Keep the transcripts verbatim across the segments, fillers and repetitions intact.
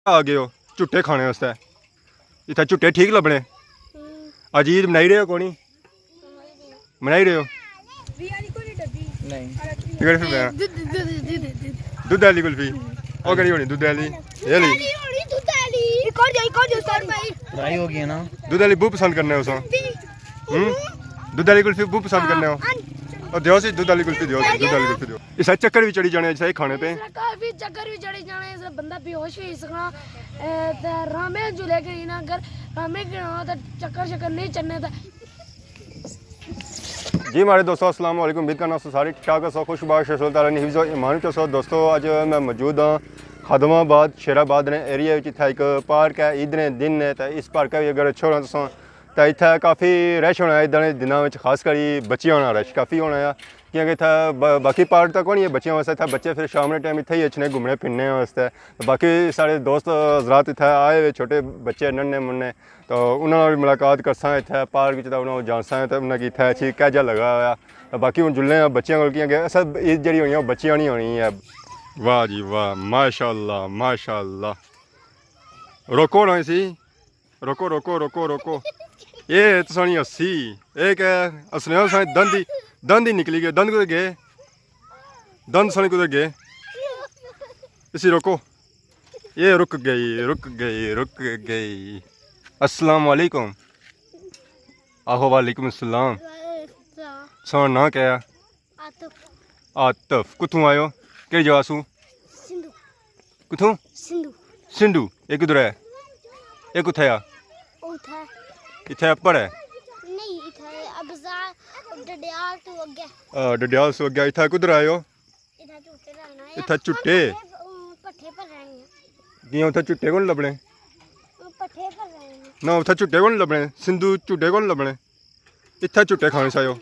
آ گئے ہو جھٹے کھانے واسطے؟ اتھا جھٹے ٹھیک لبنے؟ اج عید منائی رہے ہو کونی؟ منائی رہے ہو؟ نہیں۔ ٹکٹ پھر لینا۔ دودھ والی کلفی۔ او کہڑی ہونی دودھ والی؟ یہ لی۔ لڑائی ہو گئی ہے نا۔ دودھ والی بہت پسند کرنے ہو سا۔ ہوں؟ دودھ والی کلفی بہت پسند کرنے ہو؟ او دیو سی دودھ والی کلفی دیو سی، دودھ والی کلفی دیو۔ اس چکر بھی چڑھی جانے، اس کھانے پہ۔ کافی چکر بھی چڑھی جانے، اس بندہ بے ہوش ہوئی سکنا۔ اے، تے رامے جھولے کے نا، اگر رامے کے نا تے چکر شکر نہیں چڑھنے تے۔ جی ماڑے دوستو، السلام علیکم۔ امید کرنا سو سارے ٹھیک ٹھاک ہسو، خوش باش ہسو، تعالیٰ نے حفظ و ایمان چ ہسو۔ دوستو، اج میں موجود ہاں خادم آباد، شیر آباد نے ایریا وچ۔ اتھا ایک پارک ہے، عید نے دن نے، تے اس پارک وچ اگر اچھو نا تساں، تے اتھا کافی رش ہونا ہے عیداں نے دناں وچ، خاص کری بچیاں ہونا رش کافی ہونا ہے، کیونکہ اتھا با-، باقی پارک تک ہونی ہے بچیاں واسطے، اتھا بچے پھر شام نے ٹائم اتھے ہی اچھنے گھومنے پھرنے واسطے۔ باقی سارے دوست حضرات اتھا آئے ہوئے، چھوٹے بچے ننے منے، تو انہاں نال وی ملاقات کرساں اتھے پارک وچ، تے انہاں کول جانساں تے انہاں کی اتھے اچھی کہہ جا لگا ہویا۔ تے باقی ہن جلنے آں بچیاں کول، کیونکہ اصل عید جیڑھی ہونی ہے، او بچیاں نی ہونی ہے۔ واہ جی واہ، ماشاءاللہ، ماشاءاللہ۔ روکو نا اسی، روکو، روکو، روکو، روکو۔ اے تساں نی ہسی، اے کہ ہسنے ہو سائیں، دند ہی، دند ہی نکلی گئے، دند کدھر گئے؟ دند سائیں کدھر گئے؟ اسی روکو۔ یہ رک گئی، رک گئی، رک گئی۔ السلام علیکم۔ آہو، وعلیکم السلام۔ وعلیکم السلام۔ سونا ناں کیا ہے؟ عاطف۔ عاطف۔ کتھوں آئے ہو؟ کہڑی جگہ سو؟ سندھو۔ کتھوں؟ سندھو۔ سندھو۔ یہ کدھر ہے؟ یہ کتھے آ؟ اتھے۔ اتھے اپر ہے؟ نہیں، اتھے ابزار، ڈڈیال تو اگے۔ آ، ڈڈیال سو اگے۔ اتھے کدھر آئے ہو؟ اتھا جھٹے رہنا ہے۔ اتھا جھٹے؟ پٹھے، پٹھے پر رہنی ہے۔ کیوں اتھا جھٹے کون لبنے؟ پٹھے پر رہنی ہے۔ نہ، اتھا جھٹے کون لبنے؟ سندھو جھٹے کون لبنے؟ اتھا جھٹے کھانے سایو۔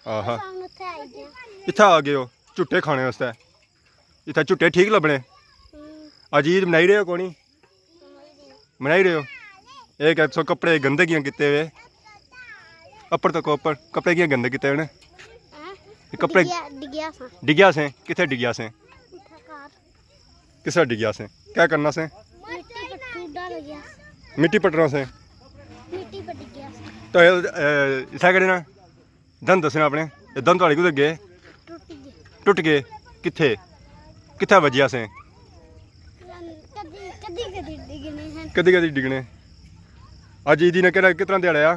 آہا۔ ہم اتھا آئی گئے۔ اتھا آ گئے ہو جھٹے کھانے واسطے۔ اتھا جھٹے ٹھیک لبنے؟ ہوں۔ اج عید منائی رہے ہو کونی؟ منائی رہے ہو؟ اے کہ سو کپڑے گندے کیاں کیتے ہوئے؟ اپر تکو اپر، کپڑے کیاں گندے کیتے ہوئے نے؟ ہاں؟ اے کپڑے ڈگیا، ڈگیا سا۔ ڈگیا سے؟ کتھے ڈگیا سے؟ اتھا گھر۔ کس طرح ڈگیا سے؟ کیا کرنا سے؟ مٹی پر ٹوڈا لگیا۔ مٹی پٹنا سے؟ مٹی پر ڈگیا سا۔ تو اے، اے، اتھا کرے نا؟ دند دسنا اپنے۔ اے دند تہاڑے کدھر گئے؟ ٹوٹ گئے۔ ٹوٹ گئے؟ کتھے؟ کتھے وجیا سے؟ کدی، کدی کدی ڈگنے ہیں۔ کدی کدی ڈگنے۔ اج عیدی نے کہڑا، کتنا دیہاڑا آ؟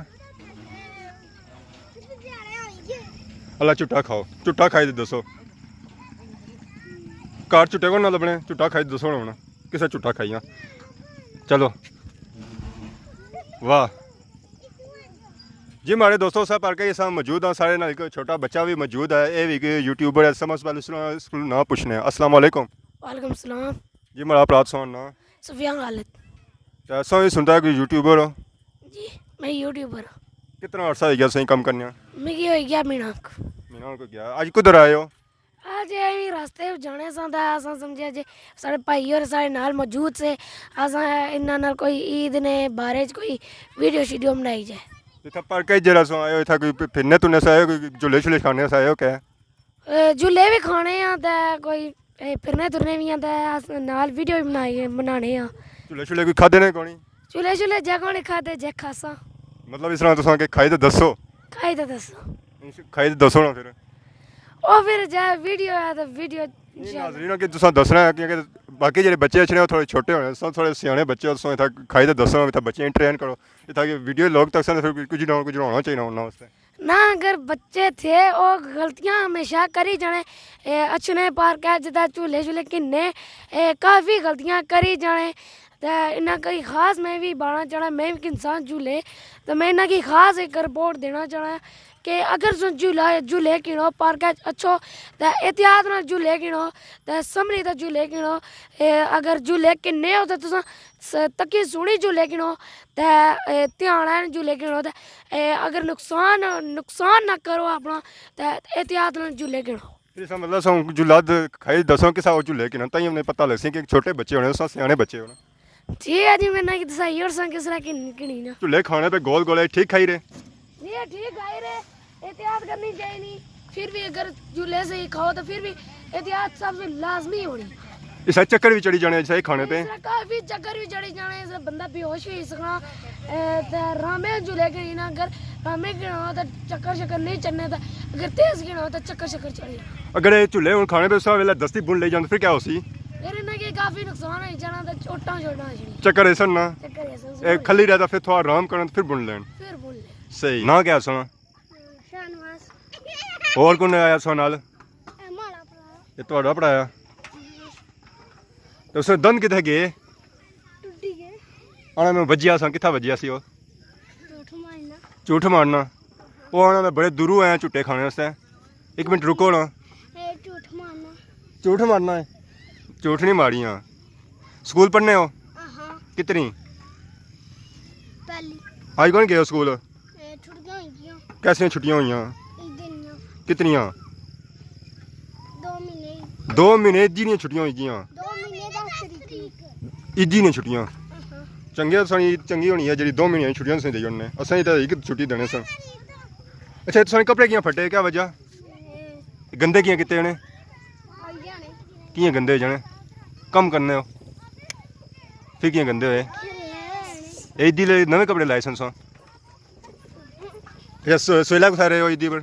اللہ جھٹا کھاؤ، جھٹا کھائی تے دسو۔ گھر جھٹے کون نہ لبنے، جھٹا کھائی تے دسو نا ہن۔ کسے جھٹا کھائیاں؟ چلو۔ واہ۔ جی ماڑے دوستو، اساں پارکے اساں موجود ہاں، ساڑے نال ایک چھوٹا بچہ بھی موجود ہے، اے بھی ایک یوٹیوبر ہے، اساں اس پہلے اس ناں پوچھنے ہیں۔ السلام علیکم۔ وعلیکم السلام۔ جی ماڑا پرات سوہن ناں؟ سفیان خالد۔ تے اساں بھی سنتا ہے کوئی یوٹیوبر ہو؟ جی، میں یوٹیوبر ہاں۔ کتنا عرصہ ہوئی گیا تساں کم کرنے آ؟ مکی ہوئی گیا مہینہ۔ مہینہ کو گیا۔ اج کدھر آئے ہو؟ اج اے وی راستے وچ جانے ساں تاں اساں سمجھیا جے ساڑے بھائی اور ساڑے نال موجود سے، اساں انہاں نال کوئی عید نے بارے چ کوئی ویڈیو شیڈیو بنائی جائے۔ اتھا پارکے جیڑا سو آئے ہو، اتھا کوئی پھرنے ترنے سے آئے ہو، کوئی جھولے شھولے کھانے سے آئے ہو کیا؟ اے، جھولے وی کھانے آں تے کوئی، اے، پھرنے ترنے وی آں تے اس نال ویڈیو وی بنائی، بنانے آں۔ جھولے شھولے کوئی کھادے نے کونی؟ جھولے شھولے جے کونی کھادے، جے کھاساں۔ مطلب اس طرح تساں کہ کھائی تے دسو۔ کھائی تے دسو۔ کھائی تے دسو نا پھر۔ او پھر جے ویڈیو ہے تے ویڈیو نہیں، انشاءاللہ۔ ناظرین کہ تساں دسنا ہے، کیونکہ باقی جیڑے بچے اچھنے او تھوڑے چھوٹے ہونے، تساں تھوڑے سیانے بچے او، تساں اتھا کھائی تے دسو، اتھا بچے انٹرٹین کرو، اتھا کہ ویڈیو لوگ تکسن تے پھر کچھ نہ کچھ ہونا چاہیے انہاں واسطے۔ نہ، اگر بچے تھے، او غلطیاں ہمیشہ کری جانے۔ اے، اچھنے پارک ہے، جتھے جھولے شھولے گھننے، اے، کافی غلطیاں کری جانے۔ تے انہاں کوئی خاص میں وی بانا چاہنا، میں وی گھنساں جھولے۔ تے میں انہاں کی خاص ایک رپورٹ دینا چاہنا کہ اگر تساں جھولا، جھولے گھنو پارک اچ اچھو، تے احتیاط نال جھولے گھنو، تے سنبھلی تے جھولے گھنو۔ اے، اگر جھولے گھننے ہو تے تساں س-، تکی سنی جھولے گھنو، تے، اے، دھیان نال جھولے گھنو، تے، اے، اگر نقصان، نقصان نہ کرو اپنا، تے احتیاط نال جھولے گھنو۔ اس کا مطلب سو جھولا د-، کھائی دسو کسا او جھولے گھنو، تائیں انہیں پتہ لگ سی کہ چھوٹے بچے ہونے، سو سیانے بچے ہونے۔ ٹھیک ہے جی، میں نہ دسائی اور ساں کس طرح گھن-، گھنی نا۔ جھولے کھانے پہ گول گولے ٹھیک کھائی رہے؟ جی، ٹھیک کھائی رہے۔ احتیاط کرنی چاہیے، پھر بھی اگر جھولے سے ہی کھاؤ تو پھر بھی احتیاط سب سے لازمی ہونی۔ اس طرح چکر بھی چڑھی جانے، اس طرح کھانے پہ۔ اس طرح کافی چکر بھی چڑھی جانے، اس طرح بندہ بے ہوش ہوئی سکنا۔ اے، تے رامے جھولے گھنی نا، اگر رامے گھنو تے چکر شکر نہیں چڑھنے، تے اگر تیز گھنو تے چکر شکر چڑھی جانا۔ اگر یہ جھولے ہن کھانے پہ اس ویلے دستی بن لے جان، پھر کیا ہو سی؟ پھر انہاں کے کافی نقصان ہوئی جانا، تے چوٹاں شوٹاں ہوئی جانیاں۔ چکر ایسن نا۔ چکر ایسن اے سن۔ کھلی رہتا، پھر تھوڑا آرام کرنا، پھر بن لین۔ پھر بن لین۔ صحیح۔ نہ کیا سنا؟ شاہنواز۔ اور کون آیا سو نال؟ اے ماڑا بھرا۔ یہ تہاڈا بھرا آ؟ تے اس نے دند کتھے گئے؟ ٹٹی گئے۔ آنا میں وجیا سا، کتھا وجیا سی او؟ جھوٹ مارنا۔ جھوٹ مارنا۔ او آنا میں بڑے دوروں آیا جھوٹے کھانے واسطے۔ ایک منٹ رکو نا۔ اے جھوٹ مارنا۔ جھوٹ مارنا ہے؟ جھوٹ نہیں ماریاں۔ سکول پڑھنے ہو؟ ہاں۔ کتنی؟ پہلی۔ آج کون گئے ہو سکول؟ اے، چھٹیاں ہوئی گیاں۔ کیسیاں چھٹیاں ہوئیاں؟ عید دیاں۔ کتنیاں؟ دو مہینے۔ دو مہینے عیدی نیاں چھٹیاں ہوئی گیاں۔ دو مہینے دس تاریخ نی۔ عیدی نیاں چھٹیاں۔ ہاں۔ چنگے، تساں عید چنگی ہونی ہے جیڑھی دو مہینے چھٹیاں تساں دئی ہونے۔ اساں تے ایک چھٹی دینے سن۔ اچھا، تساں کپڑے کیاں پھٹے؟ کیا وجہ؟ اے۔ گندے کیاں کیتے نے؟ آئی جانے۔ کیاں گندے ہو جانے؟ کم کرنے ہو؟ پھر کیاں گندے ہوئے؟ اے عیدی لے نویں کپڑے لائے سن سو۔ اچھا، سو-، سویلا کتھا رہے ہو عیدی پر؟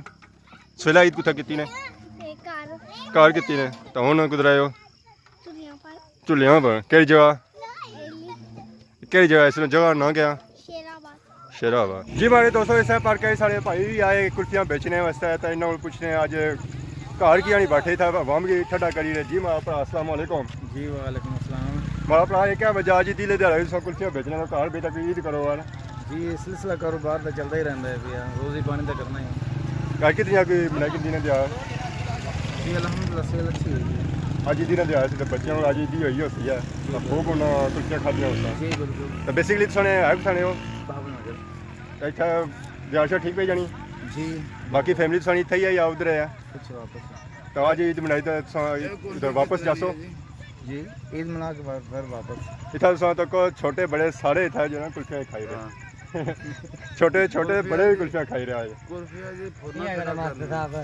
سویلا عید کتھا کیتی نے؟ اے گھر۔ گھر کیتی نے۔ تو ہن کدھر آئے ہو؟ جھولیاں پر۔ جھولیاں پر۔ کیڑی جگہ؟ ایلی۔ کیڑی جگہ؟ اس جگہ ناں کیا؟ شیر آباد۔ شیر آباد۔ جی ماڑے دوستو، اس پارک اچ ساڑے بھائی وی آئے کلفیاں بیچنے واسطے، تے انہاں کول پچھنے اج گھر کیاں نہیں بیٹھے، اتھا عوام کی ٹھڈا کری رہے۔ جی ماڑا بھرا، السلام علیکم۔ جی وعلیکم السلام۔ ماڑا بھرا، یہ کیا وجہ اج عیدی دے دیہاڑے تساں کلفیاں بیچنے ہو، گھر بے تک عید کرو یار؟ جی، سلسلہ کاروبار تے چلدا ہی رہندا ہے پیا، روزی پانی تے کرنا ہی۔ گھر کتنی آ کوئی بنائی کتنی نے دیہاڑ؟ جی الحمدللہ سیل اچھی ہوئی ہے۔ اج عیدی نے دیہاڑے تے بچیاں کول اج عیدی ہوئی ہوسی ہے، جی، تاں خوب انہاں کلفیاں کھادیاں ہوساں۔ جی بالکل۔ تے بیسیکلی تساں نے ہے کتھا نے ہو؟ بابل نگر۔ تے اتھا دیہاڑ شاڑ ٹھیک پئی جانی؟ جی۔ باقی فیملی تساں نی اتھے ہی ہے یا ادھر ہے؟ اچھا، واپس۔ تے اج عید منائی تے تساں ادھر واپس جاسو؟ جی، عید منا کے بعد پھر واپس۔ اتھا تساں تک چھوٹے بڑے سارے اتھا جو نا کلفیاں کھائی رہے۔ ہاں۔ چھوٹے، چھوٹے بڑے بھی کلفیاں کھائی رہے آج۔ کلفیاں جی پھرنا یہ اگر پھرنا ماسٹر کرنا۔ صاحب،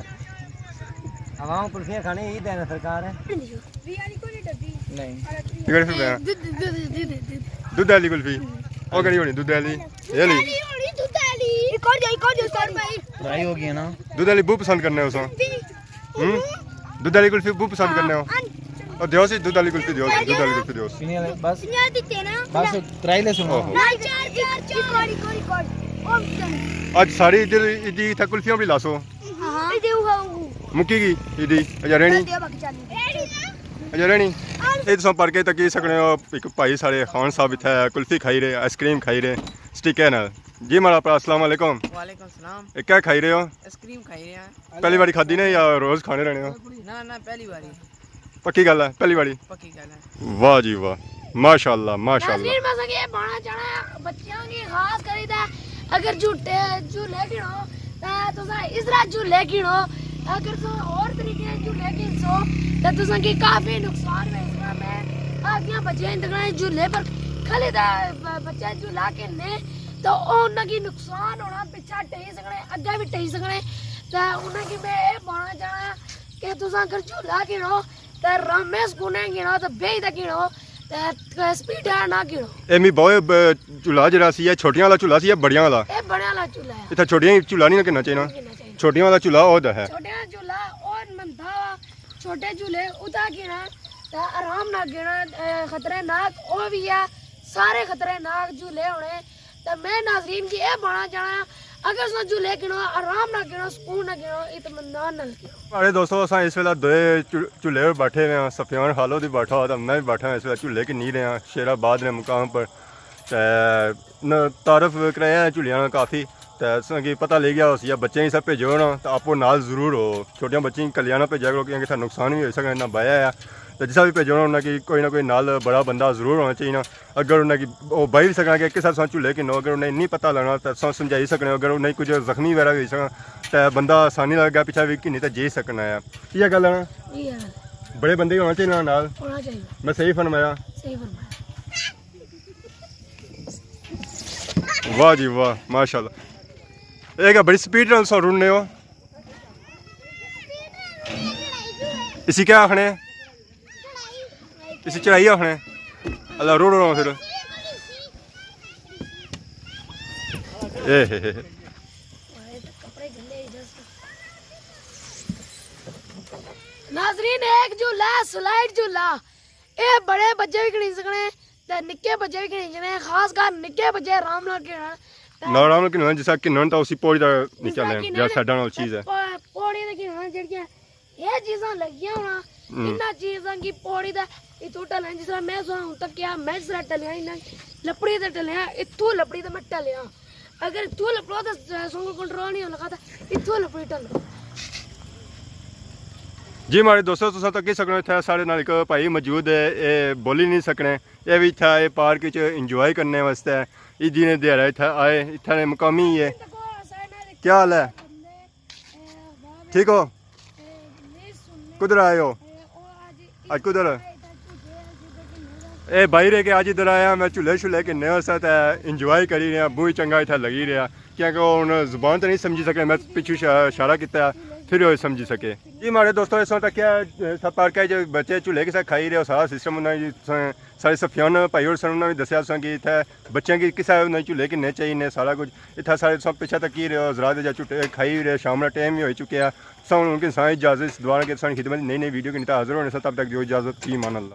عوام کلفیاں کھانے عید ہے نا سرکار ہے۔ نہیں۔ یہ کہڑی کلفی ہے؟ دودھ، دودھ، دودھ، دودھ، دودھ۔ دودھ والی کلفی۔ او کہڑی ہونی دودھ والی؟ یہ والی۔ دودھ والی ہونی دودھ والی۔ ایک اور دے، ایک اور دے، سر بھائی۔ فرائی ہو گئی ہے نا؟ دودھ والی بہت پسند کرنے ہو سو۔ ہوں؟ دودھ والی کلفی بہت پسند کرنے ہو؟ ہاں۔ او دیو سی، دودھ والی کلفی دیو سی، دودھ والی کلفی دیو سی۔ سنی والے، بس۔ پنجاہ دیتے نا۔ بس، ترائی لے سنو۔ اوہو۔ نہ، چار، چار، چار۔ ریکارڈ، ریکارڈ، ریکارڈ۔ او بھی جانے۔ اج ساری عید، عید اتھا کلفیاں بھی لاسو۔ ہاں۔ مکی گئی عیدی، اجا رہنی؟ اجا رہنی؟ اے تساں پڑھ کے تکی سکنے ہو، ایک بھائی سارے خان صاحب اتھے کلفی کھائی رہے، آئس کریم کھائی رہے، سٹکے نال۔ جی ماڑا بھرا، السلام علیکم۔ وعلیکم السلام۔ اے کیا کھائی رہے ہو؟ آئس کریم کھائی رہے ہیں۔ پہلی باری کھادی نے یا روز کھانے رہنے ہو؟ نہ، نہ، پہلی باری۔ پکی گل ہے، پہلی باری؟ پکی گل ہے۔ واہ جی واہ، ماشاءاللہ، ماشاءاللہ۔ ناظرین، میں سنگے یہ بانا چاہنا ہے، بچیاں کی خاص کری تے اگر جھوٹے جھولے گھنو، تے تساں اس طرح جھولے گھنو۔ اگر تساں اور طریقے جھولے گھنسو، تے تساں کی کافی نقصان ہوئی سکنا۔ میں کافیاں بچیاں انتقال جھولے پر کھلے تے ب-، بچے جھولا گھننے، تے او انہاں کی نقصان ہونا، پچھا ٹہی سکنے، اگے بھی ٹہی سکنے۔ تے انہاں کی میں اے بانا چاہنا ہے کہ تساں اگر جھولا گھنو، تے رامے سکونے گھنو، تے بیہی تے گھنو، تے سپیڈ ہے نہ گھنو۔ اے می بہت ب-، جھولا جڑا سی، اے چھوٹیاں والا جھولا سی یا بڑیاں والا؟ اے بڑیاں والا جھولا ہے۔ اتھا چھوٹیاں جھولا نہیں نہ گھننا چاہیے نا۔ نہیں گھننا چاہیے۔ چھوٹیاں والا جھولا او دا ہے۔ چھوٹیاں جھولا اور مندا وا، چھوٹے جھولے ادا گھننا، تے آرام نہ گھننا، اے، خطرناک او بھی ہے، سارے خطرناک جھولے ہونے۔ تے میں ناظرین کی اے بانا چاہنا، اگر تساں جھولے گھنو، آرام نہ گھنو، سکون نہ گھنو، اطمینان نال گھنو۔ سارے دوستو، اساں اس ویلے دوئے جھو-، جھولے پر بیٹھے ہوئے ہیں۔ سفیان خالد بھی بیٹھا ہوا تے میں بھی بیٹھا ہوں اس ویلے جھولے گھنی رہے ہیں شیر آباد نے مقام پر۔ تے ن-، تعارف کرایا ہے جھولیاں نا کافی۔ تے تساں کی پتہ لگ گیا ہوسی، بچیاں کی سب بھیجو نا تے آپو نال ضرور ہو۔ چھوٹیاں بچیاں کی کلیاں نہ بھیجا کرو کیونکہ اتھا نقصان بھی ہوئی سکنا، اتنا بایا ہے۔ تے جسا بھی بھیجو نا انہاں کی کوئی نہ کوئی نال بڑا بندہ ضرور ہونا چاہیے نا۔ اگر انہاں کی او بائی بھی سکنا کہ کس طرح تساں جھولے گھنو، اگر انہاں کی نہیں پتہ لگنا تے تساں سمجھائی سکنے ہو، اگر انہاں کی کچھ زخمی وغیرہ بھی ہوئی سکنا تے بندہ آسانی نال اگے پچھے بھی گھنی تے جائی سکنا ہے۔ یہ گل ہے نا؟ یہ ہے۔ بڑے بندے ہونا چاہیے نا نال۔ ہونا چاہیے۔ میں صحیح فرمایا؟ صحیح فرمایا۔ واہ جی واہ، ماشاءاللہ۔ اے کیا بڑی سپیڈ نال تساں رڑنے ہو؟ اسی کیا آخنے؟ اسی چڑھائی آخنے۔ اللہ، رو رو رو پھر۔ اے ہے ہے ہے۔ ناظرین، ایک جھولا ہے، سلائیڈ جھولا۔ اے بڑے بچے بھی کھڑی سکنے تے نکے بچے بھی کھڑی سکنے، خاص کر نکے بچے آرام نال کھڑن۔ تے نہ آرام نال کھڑن، جس طرح کھڑن تاں اسی پوڑی دا جس نکل طرح ہے، کھڑن جیڑا سائیڈاں نال چیز ہے۔ پو-، پوڑی تے کھڑن جیڑیاں اے چیزاں لگیاں ہونا، ہوں۔ انہاں چیزاں کی پوڑی تے اتھوں ٹلن، جس طرح میں سو ہن تک کیا، میں جس طرح ٹلیا، انہاں لپڑی تے ٹلیا، اتھوں لپڑی تے میں ٹلیا۔ اگر اتھوں لپڑو تے سنگ کنٹرول نہیں ہونا، تے اتھوں لپڑی ٹلو۔ جی ماڑے دوستو، تساں تکی سکنے ہو، اتھے ساڑے نال ایک بھائی موجود ہے، اے بولی نہیں سکنے، اے بھی اتھے اے پارک وچ انجوائے کرنے واسطے عیدی نے دیہاڑے اتھے آئے، اتھے نے مقامی ہے۔ کیا حال ہے؟ ٹھیک ہو؟ کدھر آئے ہو؟ اج کدھر؟ اے بھائی رہے کہ اج ادھر آیا، میں جھولے شھولے گھننے واسطے تے انجوائے کری رہیا، بہت چنگا اتھا لگی رہیا، کیونکہ او ہن زبان تے نہیں سمجھی سکے، میں پچھوں شا-، اشارہ کیتا، پھر او سمجھی سکے۔ جی ماڑے دوستو، اس وقت کیا، اے، پارک ہے جو بچے جھولے کسے کھائی رہے، او سارا سسٹم انہاں نے سارے سفیان بھائی اور سن انہاں نے دسیا تساں کہ اتھے بچیاں کی کسے انہاں جھولے گھننے چاہیے نے، سارا کچھ اتھے سارے تساں پچھے تکی رہے ہو، حضرات جا جھولے کھائی رہے، شام نا ٹائم بھی ہوئی چکیا۔ تساں ہن انہاں کی ساں اجازت، دعا کہ تساں خدمت نئی نئی ویڈیو کے نتا حاضر ہونے سا، تب تک دیو اجازت، فی امان اللہ۔